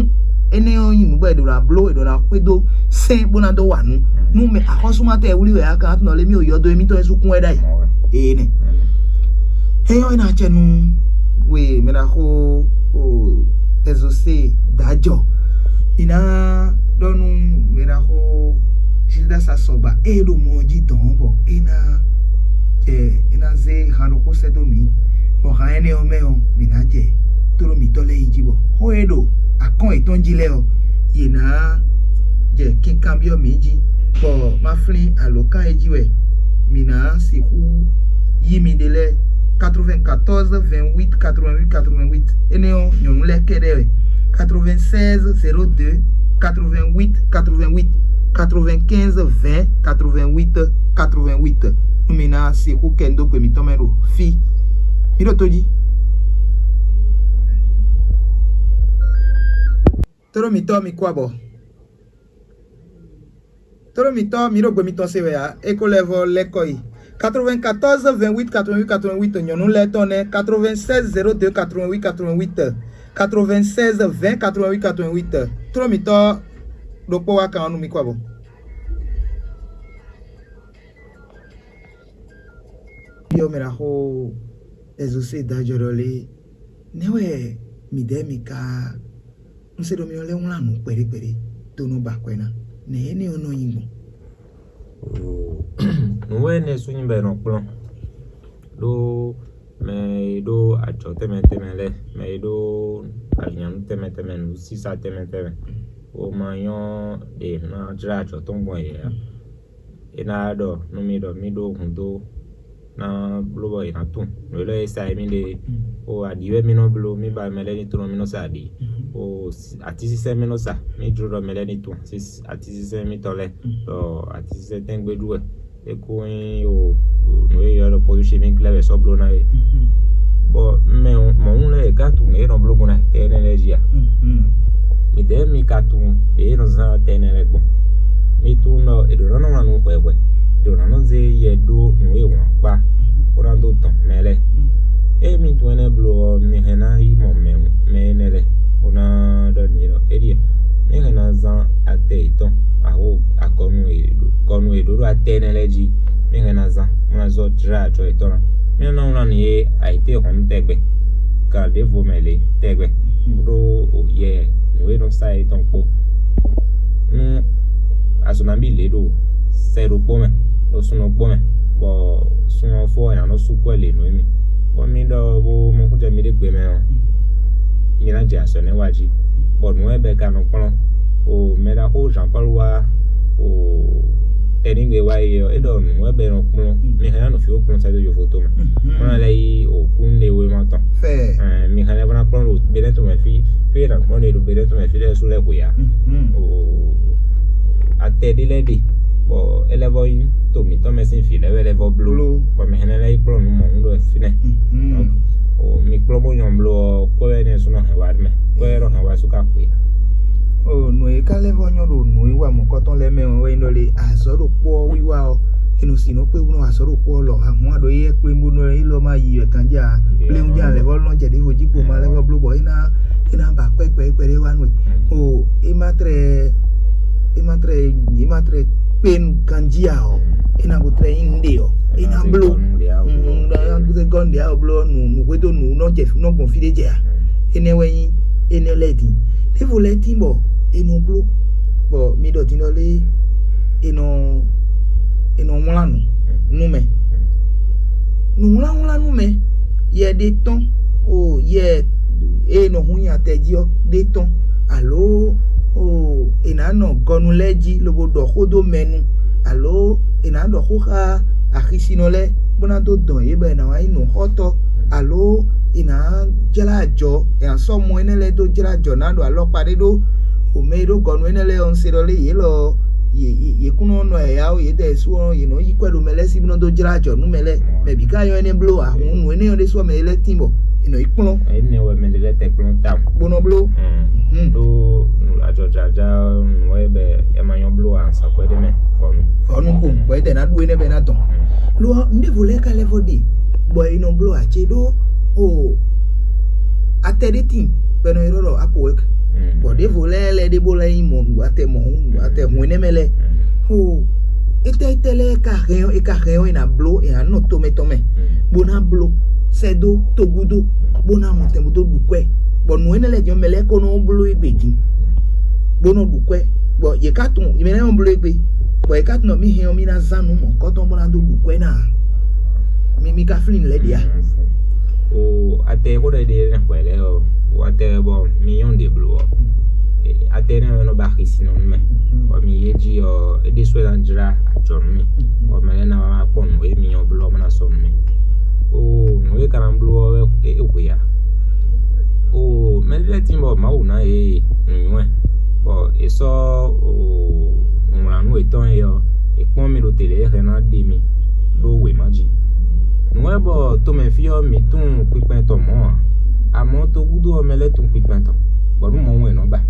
énɛ́ ɔ́ nyí nǔ bɔ è ɖǒ ná bló, è ɖǒ ná xwedó sɛ́n bó ná dó wa nǔ. Nú mɛ axɔ́súmátɔ́ e wlí wɛ a kan atɔ́ lé mì o yɔdo émítɔn e sukún wɛ ɖ'ayǐ. Ee nɛ. Eyɔ́ é ná acɛ nú we mɛ ná xó o Ɛzosé dǎjɔ. Mǐ ná ɖɔ nú mɛ ná xó Gildas Asɔgba ée ɖo mɔ ɔ́ jí dɔn ɔ́ bɔ é ná jɛ é ná zé han ɖokpó sɛ́ dó mǐ, bɔ han énɛ́ ɔ́ mɛ ɔ́, mǐ ná jɛ tóɖó mǐtɔn lɛ́ɛ yi jí bɔ xó e ɖo akɔ́n yětɔn jí lɛ́ɛ ɔ́, yě ná jɛ kinkanbyɔ́ mǐ jí, bɔ ma flín alǒkan e jí wɛ mǐ ná sixú yí mi ɖe lɛ́ɛ. Quatre-vingt-quatorze, vingt-huit, quatre-vingt-huit, quatre-vingt-huit. Énɛ́ ɔ́, nyɔ̌nu lɛ́ɛ kɛ́ɖɛ́ wɛ. Quatre-vingt-seize, zéro deux, quatre-vingt-huit, quatre-vingt-huit, quatre-vingt-quinze, vingt, quatre-vingt-huit, quatre-vingt-huit. Nú mi ná sixú kɛ dó gbe mǐtɔn mɛ ɖo fí. Mǐ ɖo tó jí. Tóɖó mǐtɔn mi kú abɔ. Tóɖó mǐtɔn mi ɖo gbe mitɔn se wɛ ǎ, é ko lɛ́ vɔ lɛ́ kɔ yi. Quatre-vingt-quatorze, vingt-huit, quatre-vingt-huit, quatre-vingt-huit, nyɔ̌nu lɛ́ɛ tɔn nɛ́. Quatre-vingt-seize, zéro deux, quatre-vingt-huit, quatre-vingt-huit, quatre-vingt-seize, vingt, quatre-vingt-huit, quatre-vingt-huit. Tóɖó mǐtɔn ɖokpó wá kan ɔ́ nú mi kú abɔ. Yɔ mɛ ɖaxó Ɛzosé dajɔ ɖɔ lé, nɛ́ wɛ midɛɛ mi ka un se ɖɔ mi nɔ lɛ́ wlán nǔ kpɛɖé kpɛɖé dó nɔ ba akwɛ́ ná. Nɛ̌ énɛ́ ɔ́ nɔ nyí gbɔn? Nǔ énɛ́ sú nyí bɔ è nɔ kplɔ́n ɖó mɛ e ɖó ajɔ̌ tɛnmɛ tɛnmɛ lɛ́ɛ, mɛ e ɖó alinyanú tɛnmɛ tɛnmɛ, nǔsísa tɛnmɛ tɛnmɛ, bó ma nyɔ́ ɖě ná jlá ajɔ̌ tɔn gbɔn yě ǎ. É ná ɖɔ nú mì ɖɔ mì ɖó hǔn dó ná bló bɔ è nǎ tunwun nǔ élɔ́ e sa é mì ɖe. O aɖǐ wɛ mì nɔ bló, mì ba mɛ lɛ́ɛ ní tunwun mì nɔ sa aɖǐ. O atínsínsɛ́n mì nɔ sa, mì jló ɖɔ mɛ lɛ́ɛ ní tunwun atínsínsɛ́n mìtɔn lɛ́ɛ, ɖɔ atínsínsɛ́n tɛ́ngbé ɖu wɛ é kó nyí o nǔ e ylɔ́ ɖɔ produit chimique lɛ́ɛ wɛ sɔ́ bló ná é. Bɔ mɛ mɔ̌hun lɛ́ɛ yě ká tunwun nǔ e nɔ bló gbɔn ná tɛ énɛ́ lɛ́ɛ jí a? Midɛɛ mi ka tunwun ɖě e nɔ zán tɛ énɛ́ lɛ́ɛ gbɔn? Mi tunwun ɖɔ è ɖǒ ná nɔ wlán nǔ hwɛhwɛ, è ɖǒ ná nɔ zé yɛ ɖó nǔ e wlán kpá, bó ná dó dɔn mɛ lɛ́ɛ. Ée mi tunwun énɛ́ bló ɔ́, mi hɛn ná yi mɔ mɛ mɛ énɛ́ lɛ́ɛ, bó ná ɖɔ n'i ɖɔ: Éɖíe, mi hɛn ná zán atɛ yětɔn, aho agɔnu e ɖo gɔnu e ɖǒ ɖo atɛ énɛ́ lɛ́ɛ jí, mi hɛn ná zán, bó ná zɔ́ jlá ajɔ yětɔn ná. Mi ná wlán nǔ e ayǐtéhɔ̌nnu tɛgbɛ, gan ɖěvo mɛ lě tɛgbɛ, kpódó yɛ nǔ e nɔ sa é tɔn kpó. Nú azɔ̌ ná bí lě ɖo sɛ ɖokpó mɛ, ɖo sun ɖokpó mɛ, bɔ sun ɔ́ fó ɔ́, è nǎ nɔ sú kwɛ́ lě nú émí, bɔ mi ɖɔ bó mɔ kútɛ mi ɖé gbe mɛ ɔ́, mi ná jɛ azɔ̌ énɛ́ wa jí, bɔ nǔ wɛ bɛ ka nɔ kplɔ́n. O mɛ ɖaxó Jean Paul wá o tɛnigbe wá yi ɔ́, é ɖɔ nǔ wɛ bɛ nɔ kplɔ́n, mi hɛn ná nɔ fí wó kplɔ́n sɛ́ dó yovo tomɛ. Mɔ lɛ́ yí o kún ɖe wéma tɔn. Fɛ. Ɛn, mi hɛn lɛ́ bó ná kplɔ́n ɖo Benɛ́ɛ tomɛ fí, fí e nǎ kplɔ́n ɖe ɖo Benɛ́ɛ tomɛ fí lɛ́ɛ sú lɛ́ hwe ǎ. O atɛ ɖé lɛ́ɛ ɖe, bɔ é lɛ́ vɔ nyí to mǐtɔn mɛ sín vǐ lɛ́ɛ wɛ lɛ́ vɔ bló. Bló. Bɔ mi hɛn lɛ́ yí kplɔ́n nǔ mɔ̌hun ɖo fínɛ́. Donc, o mi kplɔ́n bó nyɔ́ bló ɔ́, kpɔ́ wɛ énɛ́ sú nɔ hɛn wá mɛ, kpɔ́ wɛ nɔ hɛn wá sú ka hwe ǎ. O nǔ e ka lɛ́ vɔ nyɔ́ ɖo nǔ e wa mɔ̌kɔtɔn lɛ́ɛ mɛ ɔ́ wɛ nyí ɖɔ lé azɔ̌ ɖokpó ɔ́ wiwa ɔ́, è nɔ sin nɔ kpé wú nɔ azɔ̌ ɖokpó ɔ́ lɔ ahwan ɖo éyɛ́ kplémbo nɔ élɔ́ ma yi wɛ ganjí ǎ. Kpléwún jɛ alɛ vɔ lɔn jɛ ɖěvo jí kpo ma lɛ́ vɔ bló bɔ é ná é ná ba kpɛ́ kpɛ́ kpɛ́ ɖé wá nú ɛ. O é ma tlɛ é ma tlɛ é ma tlɛ kpé nú ganjí ǎ ɔ́, é ná ko tlɛ nyí nǔɖé ɔ́, é ná bló. Gɔ́n ɖě ɔ́ bló nǔ nǔ hwedó nǔ nɔ jɛ nɔ gbɔn fí ɖé jɛ ǎ. Énɛ́ wɛ nyí énɛ́ lɛ́ɛ din. Ɖěvo lɛ́ɛ tín bɔ è nɔ bló, bɔ mi ɖɔ din ɖɔ lé è nɔ è nɔ wlán nǔ nú mɛ. Nǔwlánwlán nú mɛ, yɛ ɖé tɔn o yɛ e nɔ hun nyi atɛ jí ɔ́ ɖé tɔn, alo o è nǎ nɔ gɔnu lɛ́ɛ jí lobo ɖɔ xó dó mɛ nu, alo è nǎ ɖɔ xó xá axisinɔ lɛ́ɛ bó ná dó dɔn yě bɔ è nǎ wá nyí nǔxɔ́tɔ́, alo è nǎ jlá ajɔ, è nǎ sɔ́ mɔ énɛ́ lɛ́ɛ dó jlá ajɔ ná ɖo alɔkpa ɖé ɖó. O mɛ e ɖó gɔnu énɛ́ lɛ́ɛ ɔ́, un se ɖɔ lé yě lɔ ɔ́, yě yě- yě kún nɔ nɔ yǎyá ó, yědɛɛ su ɔ́, yě nɔ yí kwɛ́ ɖo mɛ lɛ́ɛ sí bó nɔ dó jlá ajɔ nú mɛ lɛ́ɛ. Mɛ bǐ ká nyɔ́ énɛ́ bló ǎ, hǔn nǔ énɛ́ ɔ́ ɖésú ɔ́ mɛ lɛ́ɛ tín bɔ è nɔ yi kplɔ́n. Énɛ́ wɛ mɛ ɖé lɛ́ɛ tɛ kplɔ́n tawun. Bó nɔ bló. Hmm. Ɖó ajɔjǎjá nǔ wɛ bɛ ɛ ma nyɔ́ bló ǎ, sɔkpɛ́ ɖé mɛ vɔ̌nu. Vɔ̌nu ko bɔ é tɛ ná ɖu énɛ́ bɛ ná dɔn. Lo ɔ́, nǔɖévo lɛ́ɛ ka lɛ́ vɔ ɖe bɔ è nɔ bló ǎ, ce ɖó o atɛ ɖé tíin bɔ è nɔ ylɔ́ ɖɔ apowɛk. Bɔ ɖěvo lɛ́ɛ lɛ́ɛ ɖé bó lɛ́ nyí mɔ nǔ atɛ mɔ nǔ atɛ hun énɛ́ mɛ lɛ́ɛ. O étɛ́ étɛ́ lɛ́ɛ ka hɛn ɔ́, é ka hɛn ɔ́, è nǎ bló, è nǎ nɔ tomɛ tɔn mɛ bó ná bló sɛ́ dó togúdo, bó ná mɔ tɛn bó dó ɖu kwɛ́, bɔ nǔ énɛ́ lɛ́ɛ din ɔ́, mɛ lɛ́ɛ ko nɔ bló égbé din, bó nɔ ɖu kwɛ́, bɔ yě ká tunwun mɛ lɛ́ɛ nɔ bló égbé, bɔ yě ká tunwun ɖɔ mì hɛn ɔ́, mì ná zán nǔ mɔ̌kɔtɔn bó ná dó ɖu kwɛ́ ná ǎ. Mi mi ka flín lɛ́ ɖě a? O atɛ xó ɖɔ ɖe ne hwɛ lɛ ɔ, o atɛ bɔ mi nyɔn ɖe blo ɔ, atɛ ne nɔ ba xisi nɔ mɛ, bɔ mi yé ji ɔ, e ɖe sɔ na jra ajɔ nù mi, bɔ mɛ lɛ na ma kpɔ nù e mi nyɔn blɔ ma na sɔ nù mi. O nù e kana blɔ ɔ e hwe ya. O mɛ lɛ tin bɔ Mawu na e nù nyɔɛ, bɔ e sɔ o nǔwlánú etɔn e ɔ, e kpɔn mi ɖo tele e hɛn na ɖe mi ɖo wěma jí. Nǔ wɛ bɔ tomɛfí ɔ́ mǐ tunwun kpinkpɛn tɔn mɔ̌ ǎ, amɔ̌ togúdo ɔ́ mɛ lɛ́ tunwun kpinkpɛn tɔn, bɔ nú mɔ̌ wɛ è nɔ ba.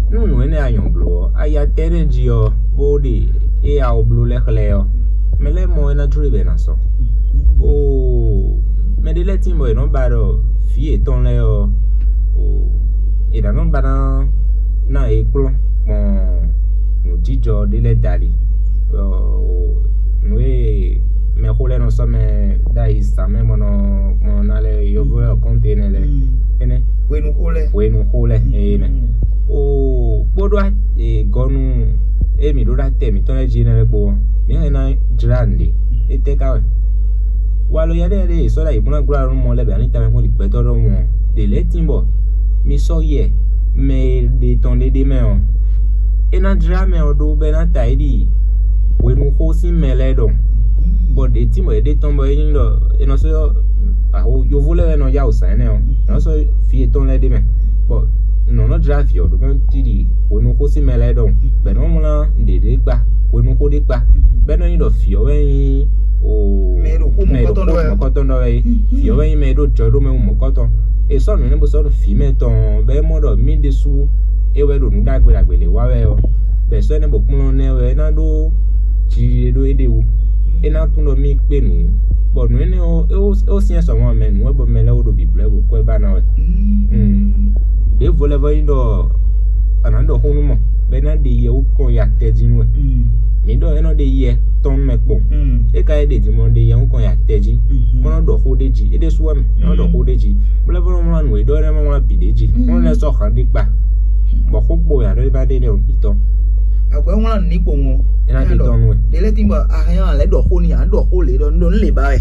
Nú nǔ énɛ́ a nyɔ blǒ ɔ́, a yi atɛ énɛ́ jí ɔ́, bó ɖe é a wɔ bló lɛ́ xlɛ́ ɔ́, mɛ lɛ́ɛ mɔ é ná jló e bɔ è nǎ sɔ́. Oo, mɛ ɖé lɛ́ɛ tíin bɔ è nɔ́ ba ɖɔ vǐ yětɔn lɛ́ɛ ɔ́, è nǎ nɔ ba ná ná yě kplɔ́n gbɔn nǔjijɔ ɖé lɛ́ɛ dali. Nǔ e mɛxó lɛ́ɛ nɔ sɔ́ mɛ ɖ'ayǐ zǎn mɛ bɔ nɔ bɔ nɔ ná lɛ́ɛ yovó lɛ́ɛ kɔ́nte énɛ́ lɛ́ɛ énɛ́. Hwenuxó lɛ́ɛ. Hwenuxó lɛ́ɛ énɛ́. O kpódó gɔnu e mǐ ɖó ɖó atɛ mǐtɔn lɛ́ɛ jí énɛ́ lɛ́ɛ kpó ɔ́, mǐ hɛn ná jlá nǔɖé. Étɛ́ ka wɛ? Walɔ yɛɖɛ́ ɖé è sɔ́ ɖo ayǐ bó ná glɔ́ alɔ nú mɔ lɛ́ɛ bɔ a ní tamɛ kpɔ́n ɖi gbɛtɔ́ ɖɔhun ɔ́, ɖě lɛ́ɛ tín bɔ mi sɔ́ yɛ mɛ e ɖe tɔn ɖé ɖ'é mɛ ɔ́, é ná jlá mɛ ɔ́ ɖó bɔ é ná ta é ɖi hwenuxó sín mɛ lɛ́ɛ ɖɔhun, bɔ ɖě tín bɔ é ɖe tɔn bɔ é nyí ɖɔ è nɔ sɔ́ aho yovo lɛ́ɛ wɛ nɔ yá wǔ zán énɛ́ ɔ́, è nɔ sɔ́ vǐ yětɔn lɛ́ɛ ɖ'é mɛ, bɔ nɔ̌ nɔ jlá vǐ ɔ́ ɖó nɔ cí ɖi hwenuxó sín mɛ lɛ́ɛ ɖɔhun, bɔ è nɔ wlán nǔɖé ɖé kpa, hwenuxó ɖé kpa, bɔ é nɔ nyí ɖɔ vǐ ɔ́ wɛ nyí o Mɛ e ɖo xó mɛ e ɖo mɔ̌kɔtɔn xó ɖɔ wɛ. Mɔ̌kɔtɔn ɖɔ wɛ é. Vǐ ɔ́ wɛ nyí mɛ e ɖo jɔ ɖó mɛ wú mɔ̌kɔtɔn. È sɔ́ nǔ énɛ́ bó sɔ́ ɖo vǐ mɛ tɔn ɔ́, bɔ é mɔ ɖɔ mì ɖésú é wɛ ɖo nǔ ɖagbe ɖagbe lě wa wɛ ɔ́, bɔ è sɔ́ énɛ́ bó kplɔ́n nɛ́ wɛ é ná ɖó jiɖiɖe ɖó éɖée wú. É ná tunwun ɖɔ mì kpé nǔ, bɔ nǔ énɛ́ ɔ́, é wó é wó syɛ́n sɔ mɔ mɛ nǔ wɛ bɔ mɛ lɛ́ɛ wó ɖo bǐblɛ́ bó kwɛ́ ba ná wɛ. Ɖěvo lɛ́ vɔ nyí ɖɔ a nǎ ɖɔ xó nú mɔ, bɔ é ná ɖe yɛ wú kɔn ya tɛ́ jí nú we. Mǐ ɖɔ é nɔ ɖe yɛ tɔn nú mɛ kpɔn. É ka é ɖe din mɔ ɖe yɛ wú kɔn ya tɛ́ jí, bó nɔ ɖɔ xó ɖé jí, é ɖésú wɛ mɛ, é nɔ ɖɔ xó ɖé jí. Bó lɛ́ vɔ nɔ wlán nǔ e ɖɔ é nɔ wlán bǐ ɖé jí, bó nɔ lɛ́ sɔ́ han ɖé kpa, bɔ xó kpo ya ɖɔ é ba ɖe nɛ bǐ tɔn. Àgbẹ̀ wọn ní kpowun. É ná ɖe tɔn nú we. Ɖe lɛ́ tín bɔ ahɛn alɛ ɖɔ xó ni, à ń ɖɔ xó lě ɖɔ nɖɔ nlè ba wɛ.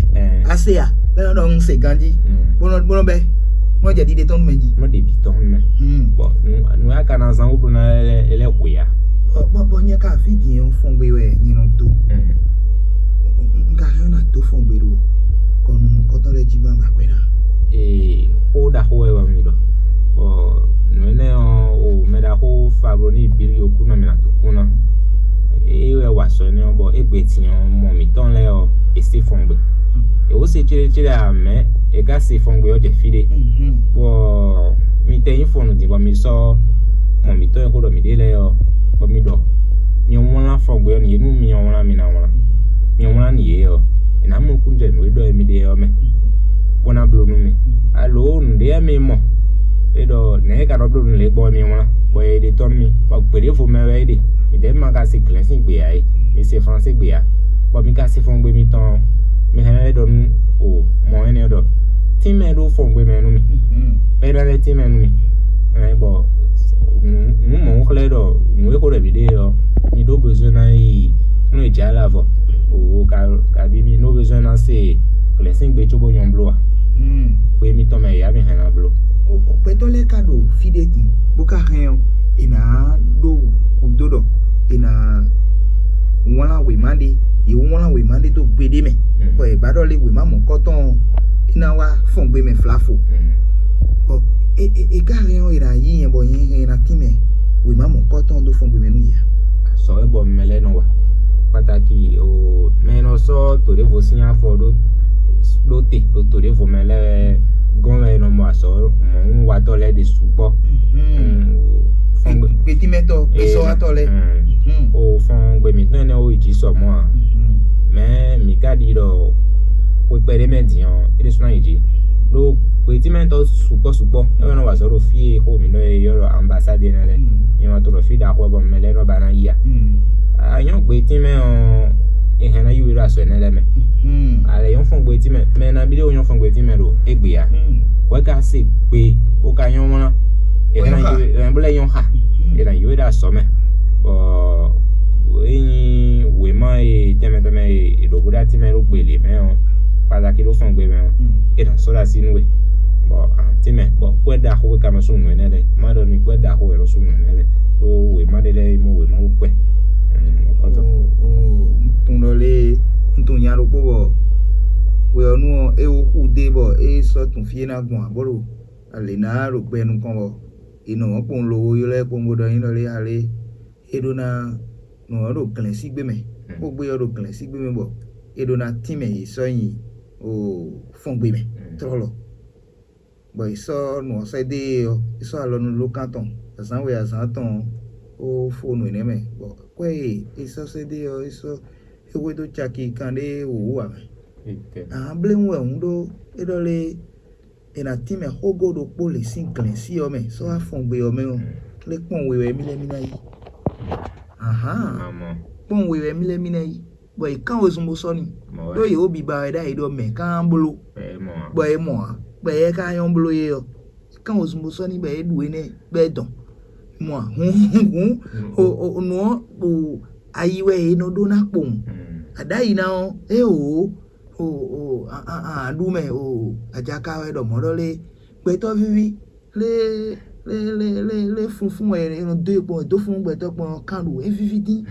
Ase a bɛ nɔ ɖɔ ń se ganji. Bɔnɔ bɔnɔ bɛ mɔ jɛ ɖiɖe tɔn mɛ ji. Mɔ ɖe bi tɔn mɛ. Bɔn nu nu ya kana zan woblo na lɛ lɛ hwe ya. Bɔn bɔn nyɛ ka fi diɛ fɔngbe wɛ nyɛ nɔ do. N ka hɛn na do fɔngbe ɖo kɔnu mɔkɔtɔ lɛ ji ban ba kwɛ na. Ee, xó ɖaxó wɛ wɛ mi ɖɔ. Bɔn nu énɛ́ ɔ́, o mɛ ɖaxó Fabloni Bili Okunɔ mi na dó kún ná. É wɛ wa sɔ énɛ́ ɔ́, bɔ égbé din ɔ́, mɔ mǐtɔn lɛ́ɛ ɔ́, è sí fɔn gbe. È wǒ se céɖécéɖé amɛ, è ka se fɔn gbe ɔ́ jɛ fí ɖé. Bɔ mi tɛ nyí fɔn nǔ din bɔ mi sɔ́ mɔ mǐtɔn e xó ɖɔ mǐ ɖe lɛ́ɛ ɔ́, bɔ mi ɖɔ mi wlán fɔn gbe ɔ́ nú yě nú mi wlán mi ná wlán. Mi wlán nú yě ɔ́, è nǎ mɔ nukúnnú jɛ nǔ e ɖɔ mi ɖe ɔ́ mɛ, bó ná bló nú mi. Alo nǔɖé wɛ mi mɔ é ɖɔ nɛ̌ é ka nɔ bló nǔ lě gbɔn mi wlán, bɔ è ɖe tɔ́ nú mi, bɔ gběɖévo mɛ wɛ é ɖe. Midɛɛ ma ka se glɛ̌nsíngbe ǎ é, mi se flánségbe ǎ, bɔ mi ka se fɔngbe mitɔn ɔ́, mi hɛn lɛ́ ɖɔ nú o mɔ énɛ́ ɖɔ: "Tínmɛ ɖó fɔngbe mɛ nú mì, bɔ é ná lɛ́ tínmɛ nú mì." Ɛn bɔ nǔ mɔ̌ xlɛ́ ɖɔ nǔ e xó ɖɔ mǐ ɖe ɔ́, mi ɖó bezɔ́ ná yi nú è jǎ lɛ avɔ, o ka kabi mi ɖó bezɔ́ ná se glɛ̌nsíngbe cóbó nyɔ́ bló ǎ. Gbe mitɔn mɛ yě mi hɛn ná bló. Gbɛtɔ́ lɛ́ɛ ka ɖo fí ɖé din bó ka hɛn ɔ́, è nǎ ɖó gǔdo ɖɔ è nǎ wlán wěma ɖé yě wlán wěma ɖé dó gbe ɖé mɛ, bɔ è ba ɖɔ lé wěma mɔ̌kɔtɔn ɔ́, é ná wá fɔn gbe mɛ flafo. Bɔ è è è ka hɛn ɔ́, è nǎ yí nyɛ bɔ nyɛ hɛn è nǎ tínmɛ wěma mɔ̌kɔtɔn dó fɔn gbe mɛ nú yě. Azɔ̌ wɛ bɔ mɛ lɛ́ɛ nɔ wa, kpataki o mɛ e nɔ sɔ́ to ɖěvo sín afɔ ɖó ɖó te ɖo to ɖěvo mɛ lɛ́ɛ gɔ́n wɛ è nɔ mɔ azɔ̌ mɔ̌hunwatɔ́ lɛ́ɛ ɖe sukpɔ́. Gbetínmɛtɔ́, gbesɔ́watɔ́ lɛ́ɛ. O fɔn gbe mǐtɔn énɛ́ ó yi jǐ sɔ mɔ̌ ǎ. Mɛ mǐ ka ɖi ɖɔ xwe kpɛɖé mɛ din ɔ́, é ɖésú ná yi jǐ. Ɖó gbetínmɛtɔ́ sukpɔ́ sukpɔ́ é wɛ nɔ wa azɔ̌ ɖo fí e xó mǐ nɔ e ylɔ́ ɖɔ ambasádi énɛ́ lɛ́ɛ. Nyɛ ma to ɖɔ fí ɖaxó wɛ bɔ mɛ lɛ́ɛ nɔ ba ná yi a? A nyɔ́ gbetínmɛ ɔ́, è hɛn ná yi we ɖo azɔ̌ énɛ́ lɛ́ɛ mɛ. A lɛ̌ nyɔ́ fɔ́n gbetínmɛ, mɛ nabí ɖé wó nyɔ́ fɔ́n gbetínmɛ ɖo égbé ǎ. Hwɛ ka se gbe bó ka nyɔ́ wlán, è hɛn ná yi we, è hɛn bó lɛ́ nyɔ́ xa, è nǎ yi we ɖo azɔ̌ mɛ. Bɔ ényí wěma e tɛnmɛ tɛnmɛ e è ɖǒ bó ɖó atínmɛ ɖó gbe lě mɛ ɔ́, kpataki ɖó fɔn gbe mɛ ɔ́, è nǎ sɔ́ ɖó así nú we. Bɔ tínmɛ bɔ kwɛ́ ɖaxó e ka nɔ sú nǔ énɛ́ lɛ́ɛ, má ɖɔ nú kwɛ́ ɖaxó wɛ nɔ sú nǔ énɛ́ lɛ́ɛ, ɖó wěma ɖé lɛ́ɛ e mɔ wěma wú kpɛ. Un tunwun ɖɔ lé, un tunwun nya ɖokpó bɔ hwe ɔ́ nu ɔ́, é wú xú dé bɔ é sɔ́ tunwun fí é ná gbɔn ǎ, bó ɖo alě ná ɖo gbɛ nukɔn bɔ è nɔ wɔ̌n kpowun lowo ylɔ́ ɛ kpowun bó ɖɔ n'i ɖɔ lé alé é ɖó ná nǔ ɔ́ ɖo glɛ̌nsígbe mɛ, xógbe ɔ́ ɖo glɛ̌nsígbe mɛ bɔ è ɖó ná tínmɛ yě sɔ́ nyi fɔngbe mɛ tlɔ́lɔ́. Bɔ è sɔ́ nǔ ɔ́ sɛ́ dó e ɔ́, è sɔ́ alɔnulókan tɔn azǎn we azǎn atɔn ɔ́, ó fó nǔ énɛ́ mɛ, bɔ kwɛ́ e è sɔ́ sɛ́ dó e ɔ́, é sɔ́ é hwedó caki kanɖé wǒwú ǎ mɛ. Ahan bléwún wɛ hǔn ɖó é ɖɔ lé è nǎ tínmɛ xógó ɖokpó lě sín glɛ̌nsí ɔ́ mɛ sɔ́ wá fɔngbe ɔ́ mɛ ɔ́, lé kpɔ́n we wɛ mì lɛ́ mì ná yí. Ahan kpɔ́n we wɛ mì lɛ́ mì ná yí, bɔ è kán wezun bó sɔ́ n'i, ɖó yě wǒ biba wɛ ɖ'ayǐ ɖɔ mɛ̌ ká bló, bɔ é mɔ ǎ, bɔ é ká nyɔ́ bló é ɔ́, è kán wezun bó sɔ́ n'i bɔ é ɖu énɛ́ bɔ é dɔn. Mɔ ǎ, hǔn hǔn hǔn, nǔ ɔ́ ɖo ayi wɛ è nɔ ɖó ná kpowun. Aɖǎyi ná ɔ́, é wǒ o o a a a ɖu mɛ o ajaka wɛ ɖɔ mɔ̌ ɖɔ lé gbɛtɔ́ víví lé lé lé lé lé funfun wɛ è nɔ dó e kpɔn è dó fún gbɛtɔ́ kpɔn ɔ́ kán ɖu é víví dín.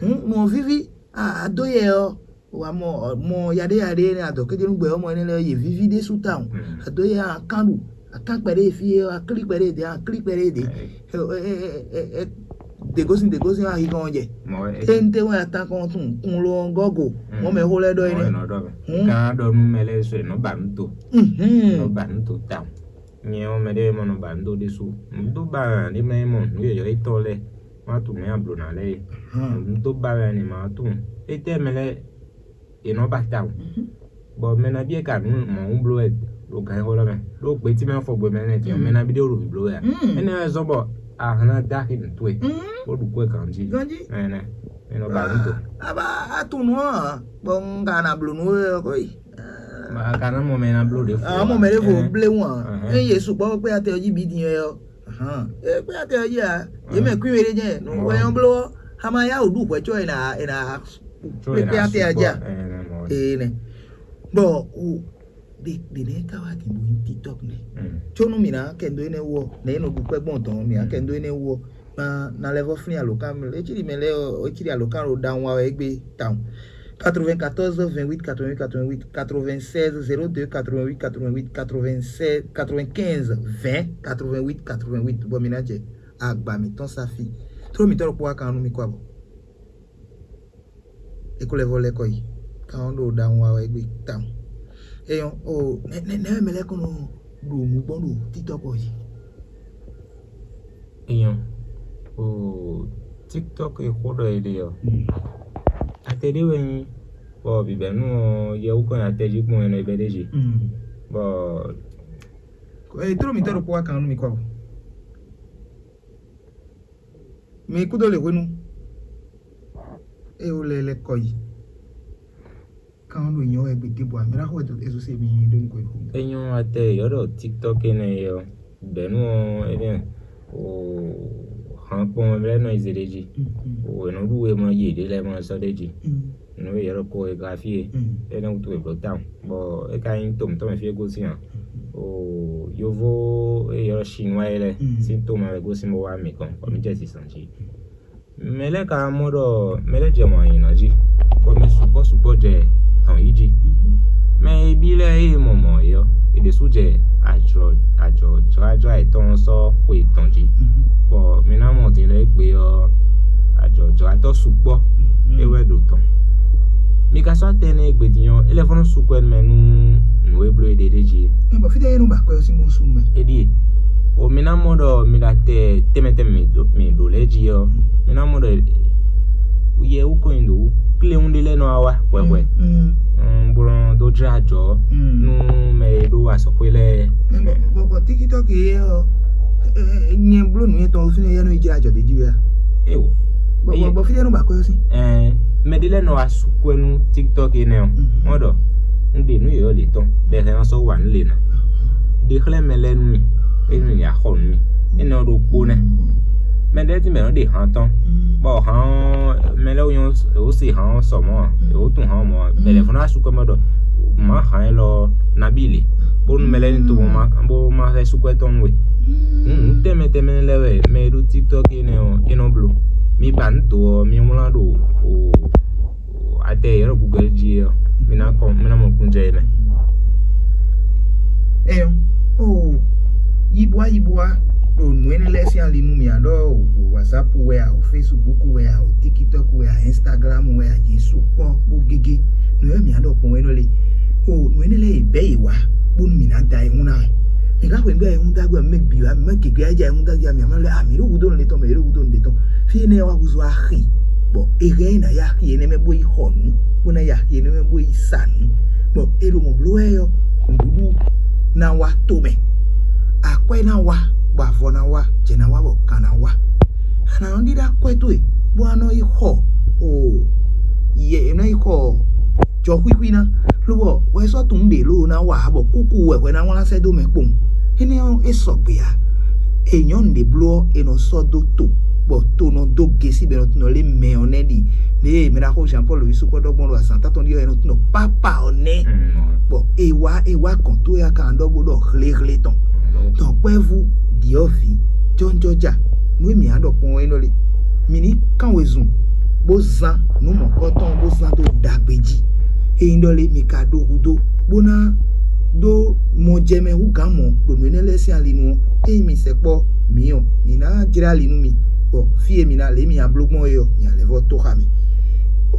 Hǔn nɔ víví a dó yɛ ɔ́ wa mɔ mɔ yaɖé yaɖé énɛ́ adɔ̌kéjénúgbɛ ɔ́ mɔ énɛ́ lɛ́ɛ yě víví ɖésú tawun. Adó yɛ akán ɖu akán kpɛɖé fí é aklí kpɛɖé dě aklí kpɛɖé dě dègósin dègósin ahi gɔn jɛ. Téńté wɛ atán kɔn tún kun ló ɔ́ gɔ́ go mɔ mɛ xó lɛ́ɛ ɖɔ énɛ́. Hǔn ká ɖɔ nú mɛ lɛ́ɛ sɔ è nɔ ba nǔ to nɔ ba nǔ to tawun. Nyɛ ɔ́ mɛ ɖé mɔ nɔ ba nǔ to ɖésú nǔ dó ba ɖé mɛ mɔ nǔ yɔ̌yɔ́ étɔn lɛ́ɛ má tunwun mɛ ablǒ ná lɛ́ɛ é. Nǔ dó ba wɛ ni má tunwun étɛ́ mɛ lɛ́ɛ è nɔ ba tawun. Bɔ mɛ nabí e ka nǔ mɔ̌ wú bló wɛ ɖo ganxixo lɔ mɛ ɖó gbětí mɛ fɔ gbe mɛ lɛ́ɛ din ɔ́, mɛ nabí ɖé ɖo nǔ bló wɛ a? Énɛ́ wɛ zɔ́n bɔ ahan ná dó axi nǔ towe bó ɖu kú ɛ ganjí. Ganjí. Ɛnɛ, è nɔ ba nǔ do. Aba atunu ɔ́, bɔ un ka na blǒ nú we ɔ́ ko yi. Ka ná mɔ mɛ ná bló ɖě fo. Àwọn ọmọ rẹ fò bléwọ̀n. Ẹ̀hẹ́n. Ẹ̀yìn Yéṣu gbọ́ pé atẹ ọjí bìí dín ẹ yọ. Ẹ̀hán. Ẹ pé atẹ ọjí à, yé mẹ kú ìwé jẹ́, wẹ́n bló, a máa yá òdú ìpẹ́jọ́ ẹ̀ nà ẹ̀ nà pé pé atẹ ọjí à. Ẹ̀ nà mọ̀. Ẹ̀ nẹ. Bɔ o de de ne ka wa di bo yin TikTok ne. Tsonu mi na kendo ene wɔ ne no bu kpɛ gbɔn dɔn mi na kendo ene wɔ na na lɛ vɔ flin alokan mi. Etsiri mɛ lɛ etsiri alokan ro da wa egbe town. Quatre-vingt-quatorze, vingt-huit, quatre-vingt-huit, quatre-vingt-huit, quatre-vingt-seize, zéro deux, quatre-vingt-huit, quatre-vingt-huit, quatre-vingt-seize, quatre-vingt-quinze, vingt, quatre-vingt-huit, quatre-vingt-huit. Bɔ mi na jɛ agba mi tɔn safi. Tró mi tɔn ɖokpó wa kan nu mi kɔ abɔ. Ekolɛ vɔ lɛ kɔ yi. Kan ɖo ɖa wa wɛ gbe town. Eyɔn o nɛ nɛ nɛ mɛ lɛ kɔnɔ ɖo nu gbɔn ɖo TikTok ɔ yi. Eyɔn o TikTok e xó ɖɔ e ɖe ɔ. Atɛ ɖé wɛ nyí bɔ bibɛnu ɔ yɛwú kɔn atɛ jí kpɔn ɛnɛ bɛ ɖe jí. Bɔ e tró mi tɔ ɖo kpó wa kan nu mi kɔ. Mi kúdó lè hwenu. Eye wole lɛ kɔ yi. Kan ɖo nyɔ wɛ gbede bɔ amira xɔ ezo se mi ɖo nukɔ yi. Enyɔ atɛ yɔɖɔ TikTok ene yɔ bɛnu ɔ ene o han kpɔn mɛ lɛ nɔ yi ze ɖe jí. O enɔ ɖu e mɔ yi ɖe lɛ mɔ sɔ ɖe jí. Nú e yɔɖɔ ko e ka fie ene wutu e bló tawun bɔ e ka nyí to mutɔ mɛ fie gosin a. O yovo e yɔɖɔ chinois yi lɛ sin to mɛ wɛ gosin bɔ wa mi kɔn bɔ mi jɛ sisan jí. Mɛ lɛ ka mɔ ɖɔ mɛ lɛ jɛ wǎn yǐ ná jí. bɔ mɛ sukpɔ́ sukpɔ́ jɛ dɔn yí jí. Mɛ e bí lɛ́ɛ e mɔ mɔ̌ é ɔ́, è ɖě sú jɛ ajɔ ajɔ jlǎjlá yětɔn sɔ́ xwe tɔn jí, bɔ mi ná mɔ din lɛ́ɛ gbe ɔ́, ajɔ jlǎtɔ́ sukpɔ́ é wɛ ɖo tɔn. Mi ka sɔ́ atɛ énɛ́ e gbe din ɔ́, é lɛ́ vɔ́ nɔ́ sú kwɛ́ mɛ nú nǔ e bló e ɖe ɖ'é jí é. Mɛ bɔ fí ɖé é nɔ ba kwɛ ɔ́ sín bó sú mɛ. É ɖíe, o mi ná mɔ ɖɔ mi ɖo atɛ tɛnmɛ tɛnmɛ mi ɖo lɛ́ɛ jí ɔ́, mi ná mɔ ɖɔ yɛ wú kɔn nyi ɖo wú kléwún ɖé lɛ́ɛ nɔ wá wá hwɛhwɛ, bó nɔ dó jlá ajɔ nú mɛ e ɖó azɔ̌xwé lɛ́ɛ. Bɔbɔ tikitɔki yɛ ɔ, nyɛ bló nǔ yɛtɔn fínɛ́ yɛ nɔ yi jlá ajɔ ɖ'é jí wɛ a? Eo. Bɔbɔ fínɛ́ nɔ ba kwɛ ɔ́ sín. Ɛɛ, mɛ ɖé lɛ́ɛ nɔ wá sú kwɛ́ nú TikTok énɛ́ ɔ́, mɔ ɖɔ un ɖe nǔ yǒyó lě tɔn, bɔ è hɛn ɔ́ sɔ́ wa nǔ lě ná. Ɖe xlɛ́ mɛ lɛ́ɛ nú mì, é nú mì axɔ nú mì. Énɛ́ ɔ́ ɖokpó nɛ́. Mɛ ɖé tín mɛ nɔ ɖe han tɔn, bɔ han ɔ́, mɛ lɛ́ɛ nyɔ́ wǒ se han ɔ́ sɔ mɔ̌ ǎ, yě wǒ tunwun han ɔ́ mɔ̌ ǎ. Bɛlɛ fɔ́n ná sú kwɛ́ mɛ ɖɔ mǎ han élɔ́ ɔ́ nabí lě, bónú mɛ lɛ́ɛ ní tunwun bó má fɛ́ sú kwɛ́ tɔn nú we. Nǔ tɛnmɛ tɛnmɛ lɛ́ɛ wɛ mɛ e ɖó TikTok énɛ́ ɔ́, é nɔ bló. Mi ba nǔ dǒ ɔ́, mi wlán ɖo atɛ e ylɔ́ Google jí é ɔ́, mi ná kɔ mi ná mɔ kúnjɛ é mɛ. Ɛyɔ, oo, yibwa yibwa ɖo nǔ énɛ́ lɛ́ɛ sín ali nú mì ǎ ɖɔ o WhatsApp wɛ a, o Facebook wɛ a, o TikTok wɛ a, Instagram wɛ a, yě sukpɔ́ bó gégé. Nǔ e mǐ á ɖɔ gbɔn é nɔ lé. O nǔ énɛ́ lɛ́ɛ yě bɛ́ yě wá bónú mǐ ná da ayihún ná wɛ. Mǐ ka xweyǐgbe ayihún dó agbe mɛ bǐ wá, mɛ gěgé ayé jɛ ayihún dó agbe mǐ mɛ lɛ́ɛ a mǐ ɖo hudó nǔɖé tɔn mɛ yě ɖo hudó nǔɖé tɔn. Fí énɛ́ wá húzú axi, bɔ è hɛn ɛ ná yi axi énɛ́ mɛ bó yi xɔ nǔ, bó ná yi axi énɛ́ mɛ bó yi sa nǔ, bɔ è ɖo mɔ̌ bló wɛ ɔ́, nǔɖuɖu ná wá to mɛ, akwɛ́ ná wá, bɔ avɔ ná wá, jɛ ná wá, bɔ kan ná wá. A nǎ nɔ ɖíɖá akwɛ́ towe bó wá nɔ yi xɔ o yɛ è nɔ yi xɔ jɔxwíxwí ná, lobɔ wɛ sɔ́ tunwun ɖě lóo ná wa ǎ, bɔ kúkú wɛ hwɛ ná wlán sɛ́ dó mɛ kpowun. Énɛ́ ɔ́, é sɔgbe ǎ. È nyɔ̌nu ɖě bló ɔ́, è nɔ sɔ́ dó to, bɔ to nɔ dó gesi bɔ è nɔ tunɔ lé mɛ ɔ́ nɛ́ ɖi. Lě e mɛ ɖaxó Jean Paul yí sukpɔ́ ɖɔ gbɔn ɖo azǎn tántɔn ɖi ɔ́, è nɔ tunɔ pápá ɔ́ nɛ́. Bɔ è wá è wá gɔ̌n towe a ka ɖɔ bó ɖɔ hléhlé tɔn. Dɔ̌nkpɛ́vú, ɖyɔ̌vǐ, jɔ́njɔ́ja, nǔ e mǐ á ɖɔ kpɔ́n é nɔ lé. Mǐ ní kán wezun, bó zán nǔ mɔ̌kɔtɔn bó zán dó ɖagbe jí. Ényí ɖɔ lé mi ka ɖó hudó, bó ná ɖó mɔjɛmɛ hú gǎn mɔ̌ ɖo nǔ énɛ́ lɛ́ɛ sín ali nu ɔ́, ényí mi sɛkpɔ́ mǐ ɔ́, mǐ ná jlá ali nú mi, bɔ fí e mi ná lě mi ná bló gbɔn é ɔ́, mi ná lɛ́ vɔ́ tó xá mì.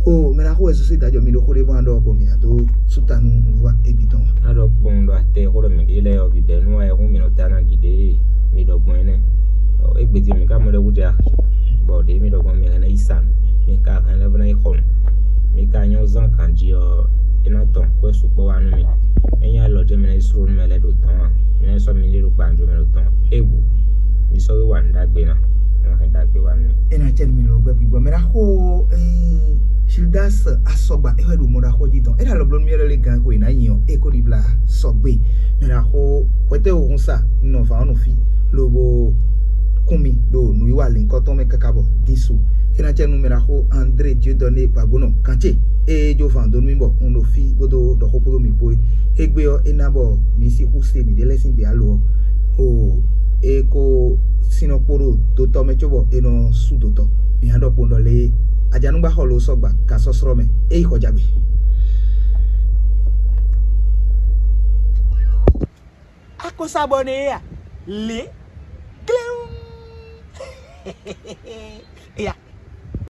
O mɛ ná xo wɛ zɔ́n sín dǎjɔ mi ɖo xó ɖé bó ná ɖɔ bɔ mi ná dó sú ta nú nǔwiwa égbé tɔn ɔ́. Ná ɖɔ kpɔ́n ɖɔ atɛ xó ɖɔ mǐ ɖe lɛ́ɛ ɔ́ bǐbɛ́ nú ayɛhún mǐ nɔ dá ná ɖi ɖě mi ɖɔ gbɔn énɛ́. Égbé din mǐ ka mɔ ɖɔ wútu axi, bɔ ɖě mi ɖɔ gbɔn mi hɛn ná yi sa nǔ, mi ka hɛn lɛ́ vɔ́ ná yi xɔ nǔ, mi ka nyɔ́ zán ganjí ɔ́, é ná tɔn kó é sukpɔ́ wá nú mi. Ényí alɔ jɛ́n mi ná yi sló nú mɛ lɛ́ɛ ɖo dɔ̌n ǎ, mi ná yi sɔ́ mi lé ɖo gbǎnjó mɛ ɖo dɔ̌n égbó. Mi sɔ́ wá wa nǔ ɖagbe ná, é ná hɛn ɖagbe wá nú mi. É ná cɛ nú mi lɔ gbɛ gbígbɔ mɛ ná xó Gildas asɔgba é wɛ ɖo mɔ ɖaxó jí tɔn. É ɖo alɔ bló nú mi lɔ lé gan xo è nǎ nyi ɔ́, é kó ɖibla sɔgbe. Mɛ ná xó hwɛtɛ́ ohun sa nɔ vǎ ɔ́ nɔ fí, lobo kún mi ɖo nǔwiwa lěnkɔ́tɔn mɛ káká bɔ dín su. É ná cɛ nú mɛ ná xó André Dieudonné Bagbónɔ Kantse, é jó vǎn dó nú mì bɔ un ɖo fí bó dó ɖɔ xó kpódó mi kpó é. Égbé ɔ́, é ná bɔ mǐ sixú se mǐɖée lɛ́ɛ sín gbě alo ɔ́, o é kó sín nɔ kpó ɖo dotɔ mɛ cóbɔ è nɔ sú dotɔ. Mǐ á ɖɔ kpowun ɖɔ lě e ajanúgbáxɔ lo sɔgba ka sɔ́ slɔ́ mɛ é yi xɔ jagbe. Akɔsabɔ nɛ ya lě gléwún. Ya